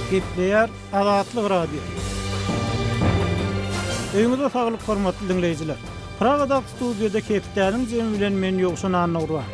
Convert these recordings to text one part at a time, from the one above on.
Gepleýär Azatlyk Radiosy. Öýüňize saglyk hormatly diňleýjiler. Pragadaky studiýada hepdäniň jemi bilen men Ýowşan Annagurban.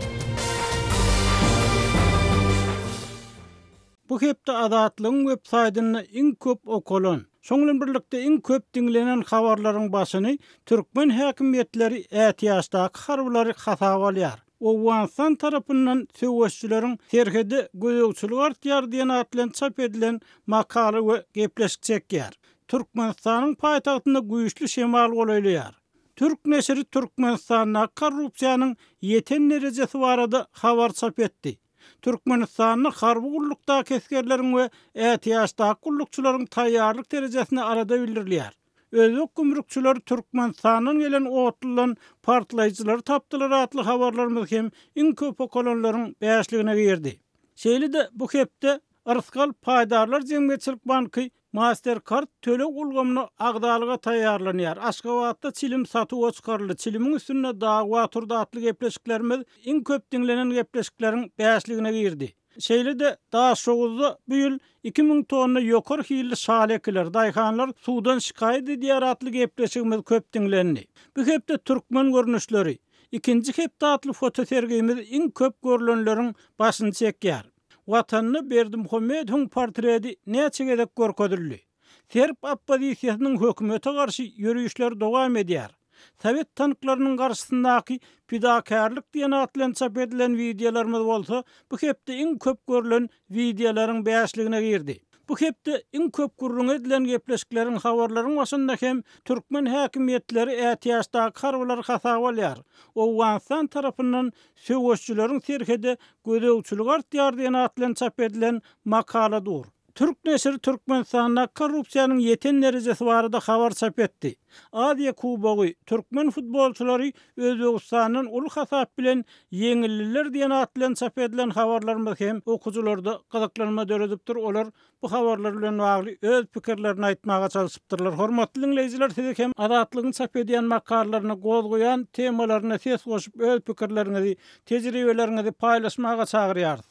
Bu hepde Azatlygyň web saýtynda iň köp okalan, şoň bilen birlikde iň köp diňlenen habarlaryň başyny türkmen häkimiýetleri ätiýaçdaky harbylary hasaba alýar, Owganystan tarapyndan söweşijileriň serhede gözegçiligi artýar diýen at bilen çap edilen makala we gepleşik çekýär. Türkmenistanyň paýtagtynda güýçli şemal golaýlaýar. Türk neşiri Türkmenistandaky korrupsiýanyň ýeten derejesi barada habar çap etdi. Türkmenistanda harby gullukdaky esgerleriň we ätiýaçdaky gullukçylaryň taýýarlyk derejesine alada bildirilýär. Özbek gümrükçileri Türkmenistandan gelen otludan partlaýjylary tapdylar atly habarlarymyz hem iň köp okalanlaryň bäşligine girdi. Şeýle-de bu hepde Rysgal paýdarlar jemgyýetçilik banky Mastercard töleg ulgamyna agzalyga taýýarlanýar. Aşgabatda çilim satuwa çykaryldy. Çilimiň üstünde dawa turdy atly gepleşiklerimiz iň köp diňlenen gepleşikleriň bäşligine girdi. Şeýle-de Daşoguzda bu ýyl 2000 tonna ýokary hilli şaly ekiler, daýhanlar suwdan şikaýat edýär atly gepleşigimiz köp diňlendi. Bu hepde Türkmen görnüşleri, ikinji hepde atly fotosergimiz iň köp görlenleriň başyny çekýär. Watanda Berdimuhamedowyň portreti näçe gezek görkezildi? Serb oppozisiýasynyň hökümete garşy ýörişleri dowam edýär. Sowet tanklarynyň garşysyndaky pidakärlik diýen at bilen çap edilen wideolarymyz bolsa bu hepde iň köp görlen wideolaryň bäşligine girdi. Bu hepde iň köp gürrüňi edilen gepleşikleriň habarlaryň başynda hem türkmen häkimiýetleri ätiýaçdaky harbylary hasaba alýar. Owganystan tarapyndan Söweşijileriň serhede gözegçiligi artýar diýen at bilen çap edilen makala dur. Türk neşiri Türkmenistanda korrupsiýanyň ýeten derejesi barada habar çap etdi. Aziýa Kubogy, türkmen futbolçylary Özbegistandan uly hasap bilen ýeňildiler diýen at bilen çap edilen habarlarymyz hem okyjylarda gyzyklanma döredipdir, olar bu habarlar bilen bagly öz pikirlerini aýtmaga çalşypdyrlar. Hormatly diňleýjiler sizi hem Azatlygyň çap edýän makalalaryna gozgaýan temalaryna ses goşup öz pikirleriňizi, tejribeleriňizi paýlaşmaga çagyrýarys.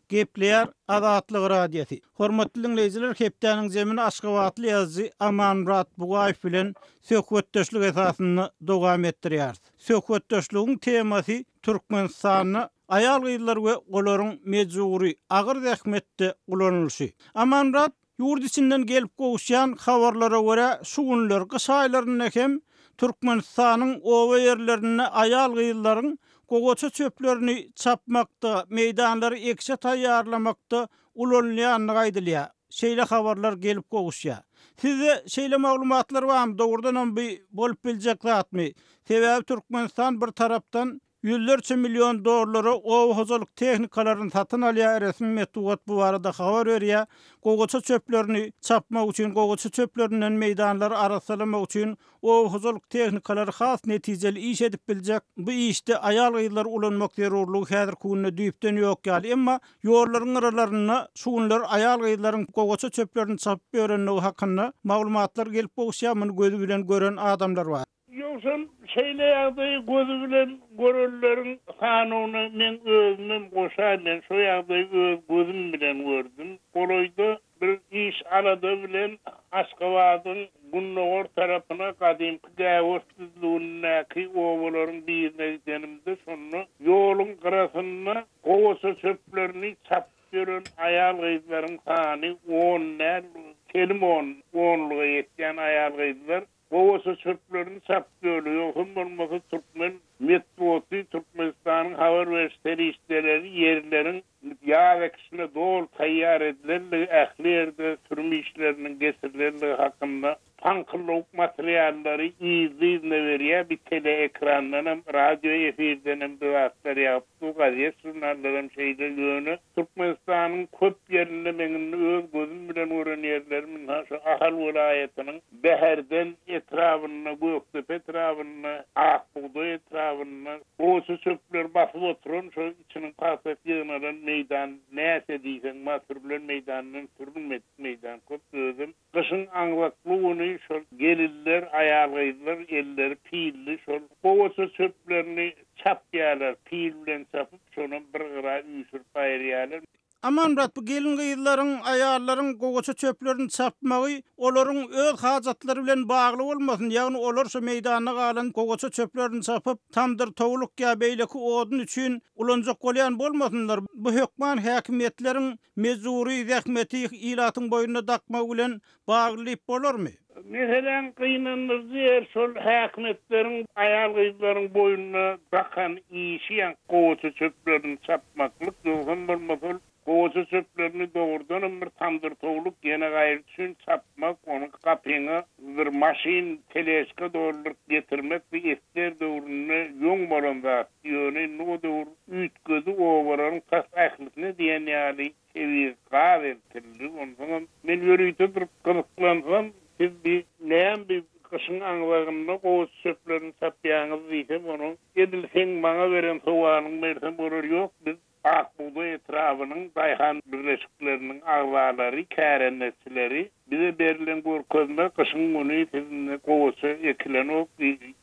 Gepleýär Azatlyk Radiosy. Hormatly diňleýjiler hepdäniň jemini aşgabatly ýazyjy Amanmyrat Bugaýew bilen söhbetdeşlik esasynda dowam etdirýäris. Söhbetdeşligiň temasy Türkmenistanda Aýal-gyzlar we olaryň mejbury agyr zähmetde ulanylyşy. Amanmyrat, ýurt içinden gelip gowuşýan habarlara görä, şu günler, gyş aýlarynda hem Türkmenistanyň oba ýerlerinde aýal-gyzlaryň gowaça çöplerini çapmakda, meýdanlary ekişe taýýarlamakda ulanylýandygy aýdylýar. Şeýle habarlar gelip gowuşýar. Sizde şeýle maglumatlar barmy? Dogrudanam bu bolup biljek zatmy? Sebäbi Türkmenistan bir tarapdan Ýüzlerçe million dollara oba hojalyk tehnikalaryny satyn alýar, resmi metbugat bu barada habar berýär. Gowaça çöplerini çapmak üçin, gowaça çöplerinden meýdanlary arassalamak üçin oba hojalyk tehnikalary has netijeli iş edip biljek. Bu işde aýal-gyzlary ulanmak zerurlygy häzirki günde düýpden ýok ýaly. Emma ýollaryň gyralarynda şu günler aýal-gyzlaryň gowaça çöplerini çapyp ýörendigi hakynda maglumatlar gelip gowuşýar, muny gözi bilen gören adamlar bar. Ýogsam şeýle ýagdaýy gözi bilen görenleriň sanyna meň özümem goşaý, men şo ýagdaýy öz gözüm bilen gördüm. Golaýda bir iş-alada bilen Aşgabadyň gündogar tarapyna gadymky Gäwers düzlügindäki obalaryň birine gidenimde şonda ýoluň gyrasynda gowaça çöplerini çapyp ýören aýal-gyzlaryň sany on däl, telim on, onluga ýetýän aýal-gyzlar Gowaça çöplerini çapyp ýörler. Ýogsam bolmasa türkmen metbugaty, Türkmenistanyň habar beriş serişdeleri ýerleriň ýaz ekişine doly taýýar edilendigi, ähli ýerde sürüm işleriniň geçirilendigi hakynda paňkyllawuk materiallary yzly-yzyna berýär. Bir teleekrandanam, radio efirdenem bir zatlar ýagyp dur, gazet-žurnallaram şeýle. Ýöne Türkmenistanyň köp ýerinde meň indi öz gözüm bilen gören ýerlerim ynha şu Ahal welaýatynyň Bäherden etrabynda, Gökdepe etrabynda, Ak bugdaý etrabynda gowaça çöpleri basyp oturan şo içiniň pagtasy ýygnalan meýdan näçe diýseň bar, sürlen meýdandan sürülmedik meýdan köp. Özem gyşyň aňzakly güni şol gelinler, aýal-gyzlar elleri pilli şol gowaça çöplerini çapýarlar, pil bilen çapyp, şonam bir gyra üýşürip aýyrýarlar. Amanmyrat, bu gelin-gyzlaryň, aýallaryň gowaça çöplerini çapmagy olaryň öz hajatlary bilen bagly bolmasyn, ýagny olar şo meýdanda galan gowaça çöplerini çapyp, tamdyr, towluk ýa beýleki odun üçin ulanjak bolýan bolmasynlar. Bu hökman häkimiýetleriň mejbury zähmeti ilatyň boýnuna dakmagy bilen bagly diýip bolarmy? Meseläň gynandyryjy ýeri şol häkimiýetleriň aýal-gyzlaryň boýnuna dakan işi ýaňky gowaça çöplerini çapmaklyk, ýogsam bolmasa ol gowaça çöplerini dogrudanam bir tamdyr-towluk ýene gaýry üçin çapmak, ony gapyňa bir maşyn, teležka dolduryp getirmek bu esger döwründe ýoň bolan zatdy, ýöne indi o döwür üýtgedi, obalaryň tas ählisine diýen ýaly Tebigy gaz eltildi. Onsoňam men ýörite durup gyzyklansam, siz bi näme bi gyşyň aňzagynda gowaça çöplerini çapýaňyz diýsem, onuň edil seň maňa beren sowalyňy bersem bolar, ýok, biz Ak bugdaý etrabynyň daýhan birleşikleriniň agzalary, kärendeçileri, bize berlen görkezme gyşyň güni siz indi gowaça ekilenok,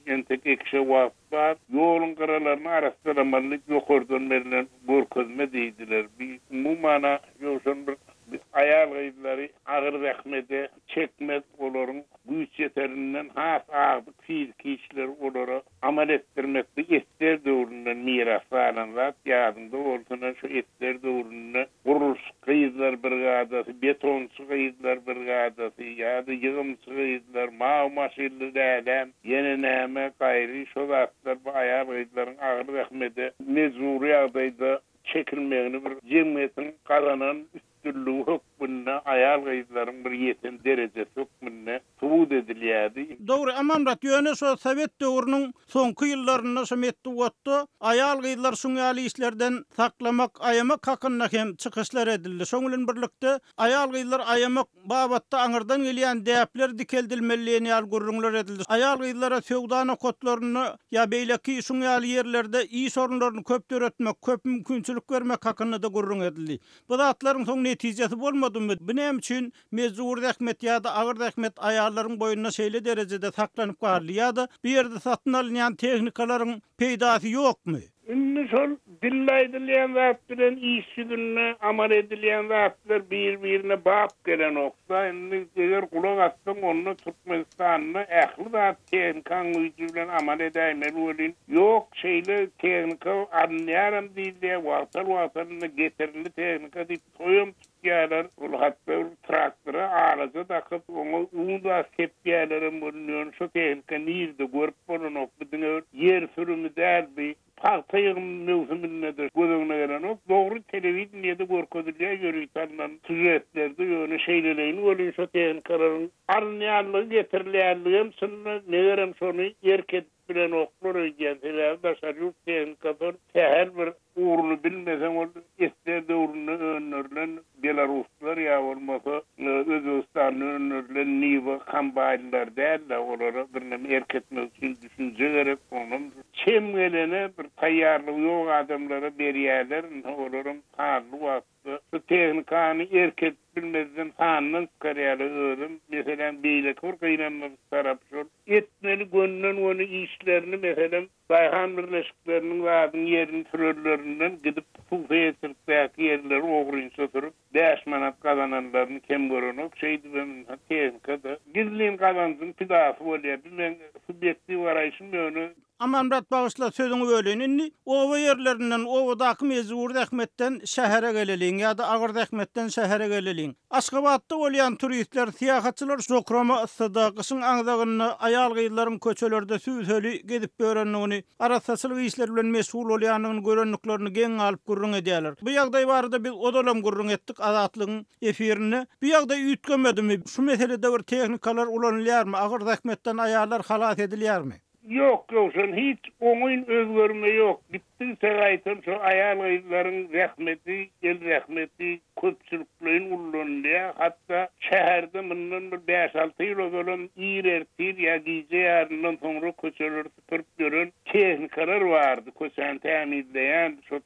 entek ekişe wagt bar, ýoluň gyralaryny arassalamaly diýip ýokardan berlen görkezme diýdiler. Bi umuman-a Ýowşan bir aýal-gyzlary agyr zähmede çekmek, olaryň güýç ýeterinden has agdyk fiziki işleri olara amal etdirmek bu esger döwründen miras galan zat. Ýadyňda bolsun-a şu esger döwründe gurluşyk gyzlar brigadasy, betonçy gyzlar brigadasy ýa-da ýygymçy gyzlar, mawy maşynly läläm, ýene näme gaýry şo zatlar bu aýal-gyzlaryň agyr zähmede mejbury ýagdaýda çekilmegini bir jemgyýetiň gazanan üstünligi hökmünde, aýal-gyzlaryň bir ýeten derejesi hökmünde subut edilýärdi. Dogry, Amanmyrat, ýöne şo sowet döwrüniň soňky ýyllarynda şo metbugatda aýal-gyzlary şuň ýaly işlerden saklamak, aýamak hakynda hem çykyşlar edildi. Şoň bilen birlikde, aýal-gyzlary aýamak babatda aňyrdan gelýän däpler dikeldilmeli diýen ýaly gürrüňler edildi. Aýal-gyzlara söwda nokatlarynda ýa beýleki şuň ýaly ýerlerde iş orunlaryny köp döretmek, köp mümkinçilik bermek hakynda-da gürrüň edildi. Bu zatlaryň soň netijesi bolmadymy? Bu näme üçin mejbury zähmet ýa-da agyr zähmet aýallaryň boýnunda şeýle derejede saklanyp galdy ýa-da bu ýerde satyn alynýan tehnikalaryň peýdasy ýokmy? Indi şol dilde aýdylýan zat bilen iş ýüzünde amal edilýän zatlar bir-birine bap gelenok-da. Indi eger gulak assaň, onda Türkmenistanda ähli zat tehnikaň güýji bilen amal edäýmeli welin, ýok, şeýle tehnika alynýaram diýilýär, wagtal-wagtalynda getirildi tehnika diýip toýam tutýarlar. Ol hatda bir traktora alaja dakyp, oňa un zat sepýärlerem welin, ýöne şo tehnika nirde, görüp bolanok. Bu diňe bir ýer sürümi däl, bu pagta ýygym möwsüminde-de göz öňüne gelenok. Dogry, telewideniýede görkezilýär ýörite alnan sýužetlerde, ýöne şeýleleýin welin şo tehnikalaryň alynýanlygy, getirilýänligem çynda, megerem şony erk edip bilenoklar öýdýän, sebäbi daşary ýurt tehnikasy ol sähel bir ugruny bilmeseň ol SSR döwründe öndürilen belaruslar ýa bolmasa Özbegistanda öndürilen Niwa kombaýnlar däl-de, olara birneme erk etmek üçin düşünje gerek, onam çem gelene bir taýýarlygy ýok adamlara berýärler, indi olaram sanly wagt Şu tehnikany erk edip bilmezden sandan çykarýarlar özem. Meselem beýleki bir gynandyryjy tarapy şol. Etmeli gönden-göni işlerini meselem daýhan birleşikleriniň zadyň ýerini sürenlerinden gidip hususy eýeçilikdäki ýerleri ogrynça sürüp bäş manat gazananlaryny kem görenok. Şeýdibem ynha tehnika-da gizlin gazanjyň pidasy bolýar. Bu meň subýektiw garaýşym ýöne Amanmyrat bagyşla sözüňi böleýin indi oba ýerlerinden obadaky mejbury zähmetden şähere geleliň ýa-da agyr zähmetden şähere geleliň. Aşgabatda bolýan turistler syýahatçylar jokrama yssyda gyşyň aňzagynda aýal-gyzlaryň köçelerde sübseli gezip ýörendigini arassaçylyk işleri bilen meşgul bolýandygyny görendiklerini geň galyp gürrüň edýärler. Bu ýagdaý barada biz ozalam gürrüň etdik Azatlygyň efirinde. Bu ýagdaý üýtgemedimi? Şu meselede bir tehnikalar ulanylýarmy? Agyr zähmetden aýallar halas edilýärmi? Ýok Ýowşan hiç oňyn özgerme ýok gitdigiçe gaýtam şo aýal gyzlaryň zähmeti el zähmeti köpçülikleýin ullanylýar hatda şäherde mundan bir bäş alty ýyl ozalam ir ertir ýa gije ýaryndan soňra köçeleri süpürip ýören tehnikalar bardy köçäni tämizleýän şo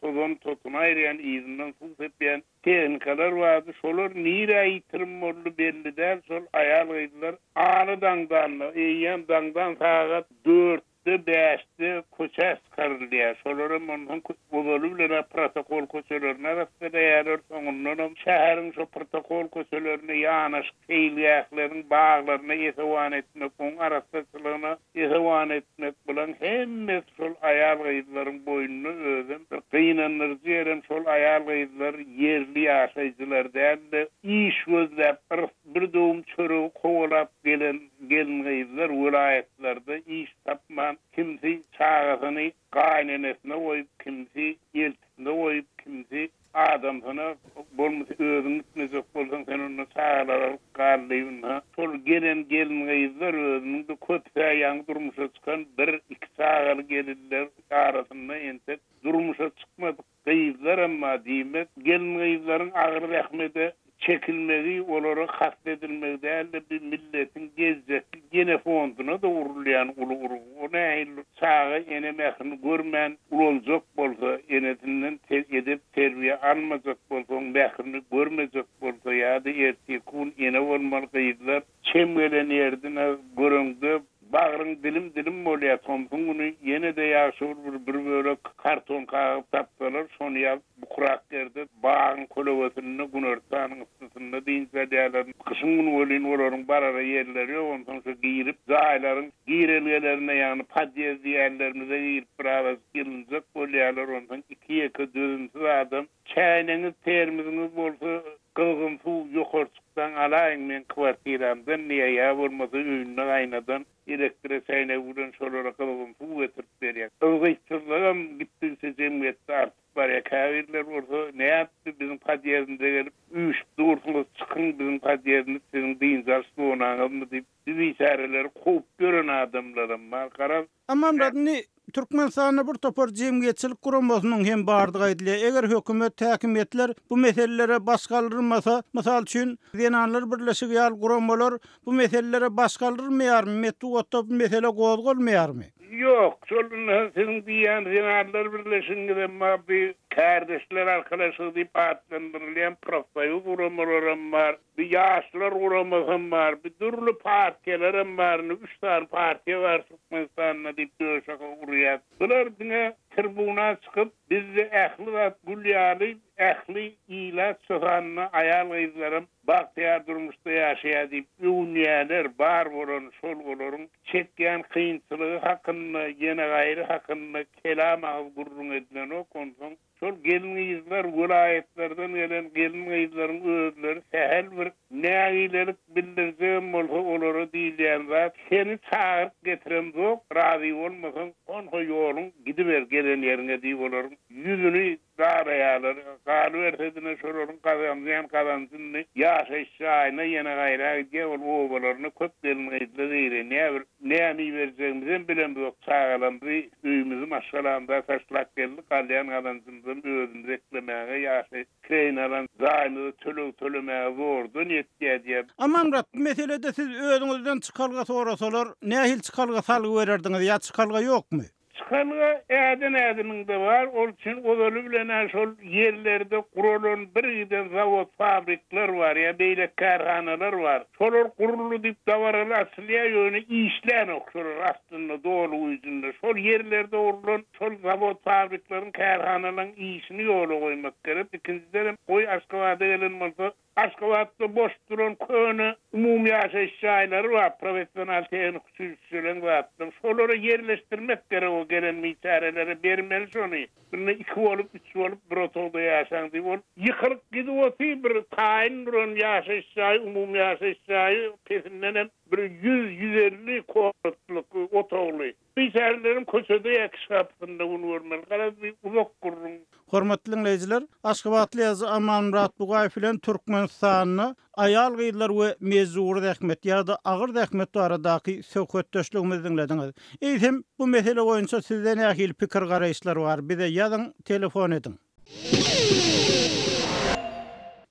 tozan totuny aýyrýan yzyndan suw sepýän Tehnikalar bardy, şolar nirä ýitirim boldy belli däl, şol aýal-gyzlar aly daňdanda, eýýäm daňdan sagat dörtde, bäşde köçe. Köçä çykarylýar. Şolaram onsoň ozaly bilen-ä protokol köçelerini arassalaýarlar, soňundanam şäheriň şo protokol köçelerine ýanaşyk seýilgähleriň baglaryna esewan etmek, oň arassaçylygyna esewan etmek, bulaň hemmesi şol aýal-gyzlaryň boýnuna özem bir gynandyryjy ýerem şol aýal-gyzlar ýerli ýaşaýjylar däl-de, iş gözläp, yrys bir döwüm çöregi kowalap gelen gelin-gyzlar welaýatlarda iş tapman, kimsi çagasyny gaýynenesine goýup, kimsi eltisine goýup, kimsi adamsyna, bolmasa özüň gitmejek bolsaň, sen onda çagalary alyp gal diýip, ynha, şol gelen gelin-gyzlar özüniň-de köpüs-ä ýaňy durmuşa çykan bir-iki çagaly gelinler arasynda entek durmuşa çykmadyk Gyzlaram bar diýmek, gelin-gyzlaryň agyr zähmede çekilmegi, olara kast edilmegi däl-de, bir milletiň geljekki genefonduna-da urulýan uly urgy. O nähili çaga ene mährini görmän ulaljak bolsa, enesinden edep-terbiýe almajak bolsa, oň mährini görmejek bolsa ýa-da ertirki gün ene bolmaly gyzlar çem gelen ýerdine göreňde Bagryň dilim-dilim bolýar. Tomsuň güni ýene-de ýagşy bir bir bölek karton kagyz tapsalar, şony ýazyp, bukurak ýerde, bagyň kölegesinde, günortanyň yssysynda dynç alýarlar. Gyşyň güni welin olaryň barara ýerleri ýok, onsoň şo girip, jaýlaryň girelgelerine, ýagny podýezd diýýänlerimize girip, birazajyk ýylynjak bolýarlar. Onsoň iki-ýeke dözümsiz adam Çäýnegiňiz, termiziňiz bolsa, gyzgyn suw ýokarçykdan alaýyň meň kwartiramdan diýýär, ýa bolmasa öýünde gaýnadan elektro çäýnegi bilen şolara gyzgyn suw getirip berýär. Yzgytsyzlygam gitdigiçe jemgyýetde artyp barýar. Käbirler bolsa, nätdi biziň podýezdimize gelip üýşüp dursuňyz, çykyň biziň podýezdimiz siziň dynç alyş zonaňyzmy diýip, bi biçäreleri kowup ýören adamlaram bar. Garaz, Amanmyrat, indi Türkmenistanda bir topar jemgyýetçilik guramasynyň hem bardygy aýdylýar. Eger hökümet, häkimiýetler bu meselelere baş galdyrmasa, mysal üçin, Zenanlar birleşigi ýaly guramalar bu meselelere baş galdyrmaýarmy, metbugatda bu mesele gozgalmaýarmy? Ýok, şol indi siziň diýýän Zenanlar birleşigiňizem bar, bir Kärdeşler arkalaşygy diýip atlandyrylýan profsoýuz guramalaram bar. Bir ýaşlar guramasam bar, bir dürli partiýalaram bar, indi üç sany partiýa bar Türkmenistanda diýip döşe urýar. Bular diňe tribuna çykyp, bizde ähli zat gül ýaly, ähli ilat şo sanda aýal-gyzlaram bagtyýar durmuşda ýaşaýar diýip öwünýärler, bar bolan şol olaryň çekýän kynçylygy hakynda, ýene gaýry hakynda kelam agyz gürrüň edilenok, onsoň Şol gelin-gyzlar, welaýatlardan gelen gelin-gyzlaryň özleri sähel bir nägilelik bildirjegem bolsa olara diýilýän zat, seni çagyryp getiremzok, razy bolmasaň, honha ýoluň gidiber gelen ýeriňe diýip olaryň ýüzüni daraýarlar. Galyberse-de şolaryň gazanýan gazanjy indi ýaşaýyş jaýyna ýene gaýra gidýär, ol obalaryna köp gelin-gyzlar zeýrenýär bir. Näme iberjegimizem bilemzok, çagalarymyzy, öýümizi, maşgalamyza taşlap geldik, alýan gazanjymyzam özümiz eklemäge, ýaşaýyş kireýine alan jaýymyza töleg tölemäge zordan ýetýär diýýär. Amanmyrat, bu meselede siz özüňizden çykalga sorasalar, nähili çykalga salgy bererdiňiz ýa çykalga ýokmy? Çykalga äden ädimiňde bar, ol üçin ozaly bilen-ä şol ýerlerde guralan birgiden zawod-fabrikler bar ýa beýleki kärhanalar bar. Şolar guruldy diýip dabaraly açylýar, ýöne işlänok şolar aslynda doly güýjünde. Şol ýerlerde gurlan şol zawod-fabrikleriň, kärhanalaryň işini ýola goýmak gerek. Ikinjidenem, goý Aşgabada gelen bolsa, Aşgabatda boş duran köne umumy ýaşaýyş jaýlary bar, professional tehniki uçilişşeleň zatlaryň. Şolara ýerleşdirmek gerek o gelen biçärelere bermeli şony. Birine iki bolup, üç bolup bir otagda ýaşaň diýip ol ýykylyp gidip otyr bir taýyn duran ýaşaýyş jaýy umumy ýaşaýyş jaýy pesindenem bir ýüz, 150 komnatlyk otagly. Biçäreleriň köçede ýa kişi gapysynda gün görmeli. Garaz bir uzak gürrüň. Hormatly diňleýjiler, aşgabatly ýazyjy Amanmyrat Bugaýew bilen Türkmenistanda aýal-gyzlar we mejbury zähmet ýa-da agyr zähmet baradaky söhbetdeşligimizi diňlediňiz. Eýsem, bu mesele boýunça sizde nähili pikir-garaýyşlar bar, bize ýazyň, telefon ediň.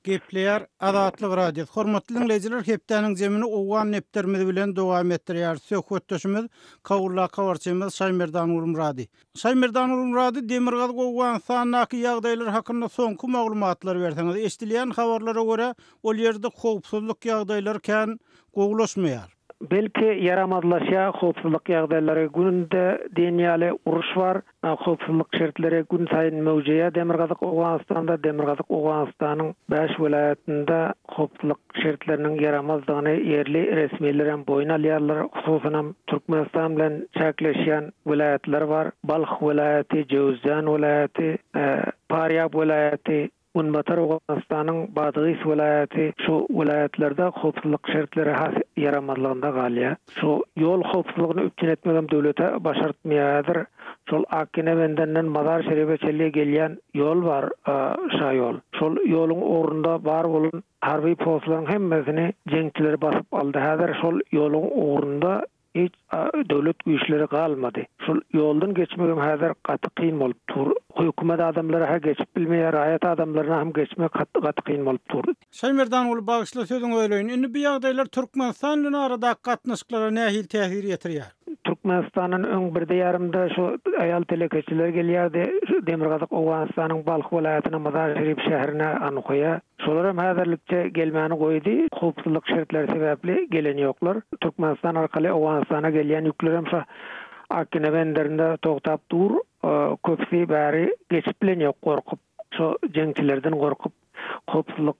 Gepleýär Azatlyk Radiosy. Hormatly diňleýjiler, hepdäniň jemini owgan depderimiz bilen dowam etdirýäris. Söhbetdeşimiz Kabuldaky habarçymyz Şaýmerdan Gulmyrady. Şaýmerdan Gulmyrady, Demirgazyk Owganystandaky ýagdaýlar hakynda soňky maglumatlary berseňiz. Eşidilýän habarlara görä, ol ýerde howpsuzlyk ýagdaýlary kän gowulaşmaýar. Belki ýaramazlaşýar howpsuzlyk ýagdaýlary günde diýen ýaly uruş bar. Howpsuzlyk şertleri gün saýyn möwjeýär Demirgazyk Owganystanda. Demirgazyk Owganystanyň bäş welaýatynda howpsuzlyk şertleriniň ýaramazdygyny ýerli resmiler hem boýun alýarlar. Hususanam Türkmenistan bilen çäkleşýän welaýatlar bar. Balh welaýaty, Jöwüzjan welaýaty, Parýab welaýaty, Günbatar Owganystanyň Badgys welaýaty şu welaýatlarda howpsuzlyk şertleri has ýaramazlygynda galýar. Şu ýol howpsuzlygyny üpjün etmegem döwlete başartmaýar häzir. Şol Akgene bendenden Mazar-Şeribe çenli gelýän ýol bar, şaýol. Şol ýoluň ugrunda bar bolan harby postlaryň hemmesini jeňçiler basyp aldy. Häzir şol ýoluň ugrunda Hiç döwlet güýçleri galmady. Şul ýoldan geçmegem häzir gaty kyn bolup dur. Hökümet adamlary-ha geçip bilmeýär, raýat adamlaryna hem geçmek gaty kyn bolup dur. Şaýmerdanguly bagyşla sözüňi böleýin. Indi bu ýagdaýlar Türkmenistan bilen aradaky gatnaşyklara nähili täsir ýetirýär? Türkmenistandan öň birde ýarymda şu aýal telekeçiler gelýärdi şu demirgazyk Owganystanyň Balh welaýatyna Mazar-Şerif şäherine Anhoýa. Şolaram häzirlikçe gelmäni goýdy. Howpsuzlyk şertleri sebäpli gelen ýoklar. Türkmenistan arkaly Owganystana gelýän ýüklerem şo Akgine benderinde togtap dur. Köpüsi bäri geçip bilen ýok gorkup. Şo jeňçilerden gorkup, howpsuzlyk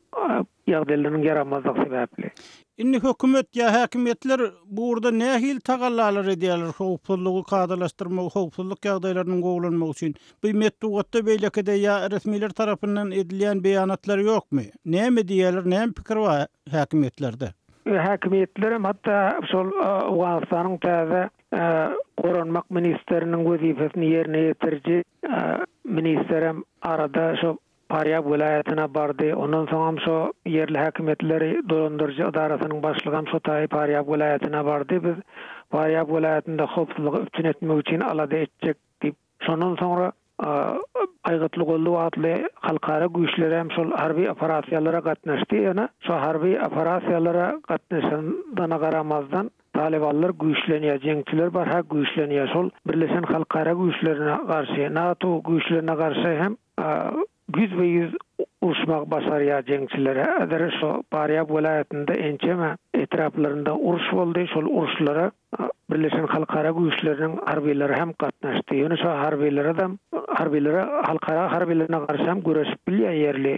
ýagdaýlarynyň ýaramazlygy sebäpli. Indi hökümet ýa häkimiýetler bu ugurda nähili tagallalar edýärler howpsuzlygy kadalaşdyrmak, howpsuzlyk ýagdaýlarynyň gowulanmagy üçin? Bu metbugatda beýlekide ýa resmiler tarapyndan edilýän beýanatlar ýokmy? Näme diýýärler, näme pikir bar häkimiýetlerde? Häkimiýetlerem hatda şol Owganystanyň täze goranmak ministeriniň wezipesini ýerine ýetiriji ministerem arada şo Parýab welaýatyna bardy. Ondan soňam şo ýerli häkimiýetleri dolandyryjy edarasynyň başlygam şo taýy Parýab welaýatyna bardy. Biz Parýab welaýatynda howpsuzlygy üpjün etmek üçin alada etjek diýip, şondan soňra Aýgytly goldaw atly halkara güýçleri hem şol harby operasiýalara gatnaşdy. Ýöne şo harby operasiýalara gatnaşandana garamazdan, talybanlar güýçlenýär, jeňçiler barha güýçlenýär. Şol birleşen halkara güýçlerine garşy, NATO güýçlerine garşy hem ýüzbe-ýüz uruşmagy başarýar jeňçiler. Häzir şo Parýab welaýatynda ençeme etraplarynda uruş boldy. Şol uruşlara Birleşen halkara güýçleriniň harbylary hem gatnaşdy. Ýöne şo harbylara-da harbylara halkara harbylaryna garşy hem göreşip bilýär ýerli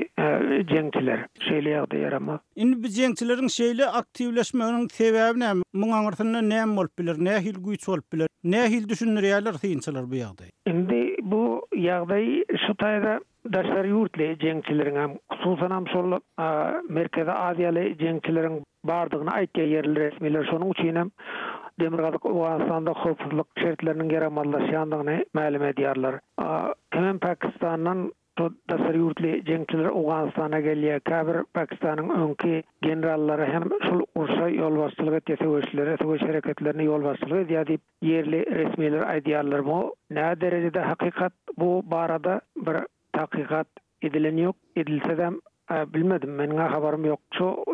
jeňçiler. Şeýle ýagdaý ýaramaz. Indi bu jeňçileriň şeýle aktiwleşmeginiň sebäbi näme? Muň aňyrsynda näme bolup biler? Nähili güýç bolup biler? Nähili düşündirýärler synçylar bu ýagdaýy? Indi bu ýagdaý şu taýda daşary ýurtly jeňçileriň hem, hususanam şol Merkezi Aziýaly jeňçileriň bardygyny aýtýar ýerli resmiler. Şonuň üçin hem Demirgazyk Owganystanda howpsuzlyk şertleriniň ýaramazlaşýandygyny mälim edýärler. Hemem Pakistandan şol daşary ýurtly jeňçiler Owganystana gelýär. Käbir Pakistanyň öňki generallary hem şol urşa ýolbaşçylyk etýär, söweşlere, söweş hereketlerine ýolbaşçylyk edýär diýip, ýerli resmiler aýdýarlar. Bu näderejede hakykat, bu barada bir takykat edilen ýok, edilsedem bilmedim, meniň-ä habarym ýok. Şu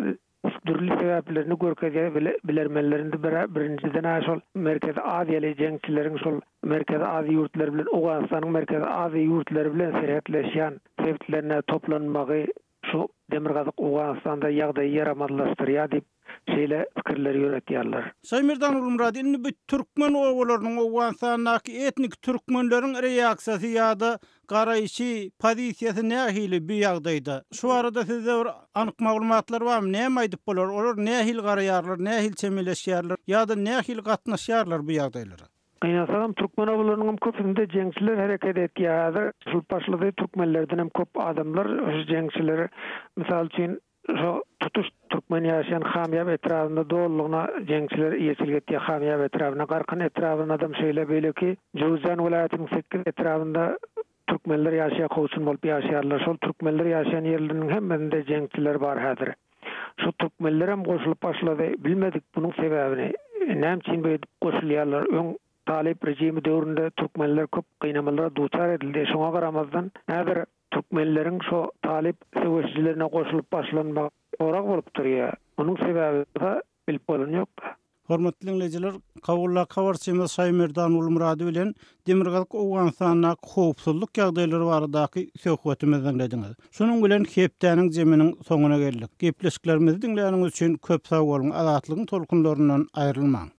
dürli sebäplerini görkezýär bilermenler. Indi bir birinjiden-ä şol Merkezi Aziýaly jeňçileriň şol Merkezi Aziýa ýurtlary bilen Owganystanyň Merkezi Aziýa ýurtlary bilen serhetleşýän sebitlerine toplanmagy şu Demirgazyk Owganystanda ýagdaýy ýaramazlaşdyrýar diýip, şeýle pikirleri ýöretýärler. Şaýmerdan Gulmyrat, indi bu türkmen obalarynyň, Owganystandaky etniki türkmenleriň reaksiýasy ýa-da garaýşy, pozisiýasy nähili bu ýagdaýda? Şu barada sizde bir anyk maglumatlar barmy? Näme aýdyp bolar? Olar nähili garaýarlar, nähili çemeleşýärler ýa-da nähili gatnaşýarlar bu ýagdaýlara? Gynansagam türkmen obalarynyňam köpüsinde jeňçiler hereket etýär häzir. Şul başlady türkmenlerdenem köp adamlar şu jeňçiler mysal üçin şo tutuş türkmen ýaşaýan Hamýap etrabynda dolulygyna jeňçiler eýeçilik etýär Hamýap etrabyna Garkyn etrabynadam şeýle beýleki Jöwüzjan welaýatynyň sekiz etrabynda Türkmenler ýaşaýar kowçum bolup ýaşaýarlar şol türkmenler ýaşaýan ýerleriniň hemmesinde jeňçiler bar häzir. Şu türkmenlerem goşulyp başlady bilmedik bunuň sebäbini näme üçin beýdip goşulýarlar öň talyp rejimi döwründe türkmenler köp gynamalara duçar edildi şoňa garamazdan häzir türkmenleriň şo talyp söweşijilerine goşulyp başlanmagy sorag bolup durýar munuň sebäbi bolsa bilip bolan ýok. Hormatly diňleýjiler, Kabuldaky habarçymyz Şaýmerdan Gulmyrady bilen Demirgazyk Owganystandaky howpsuzlyk ýagdaýlary baradaky söhbetimizi diňlediňiz. Şunuň bilen hepdäniň jeminiň soňuna geldik. Gepleşiklerimizi diňläniňiz üçin köp sag boluň, Azatlygyň tolkunlaryndan aýrylmaň!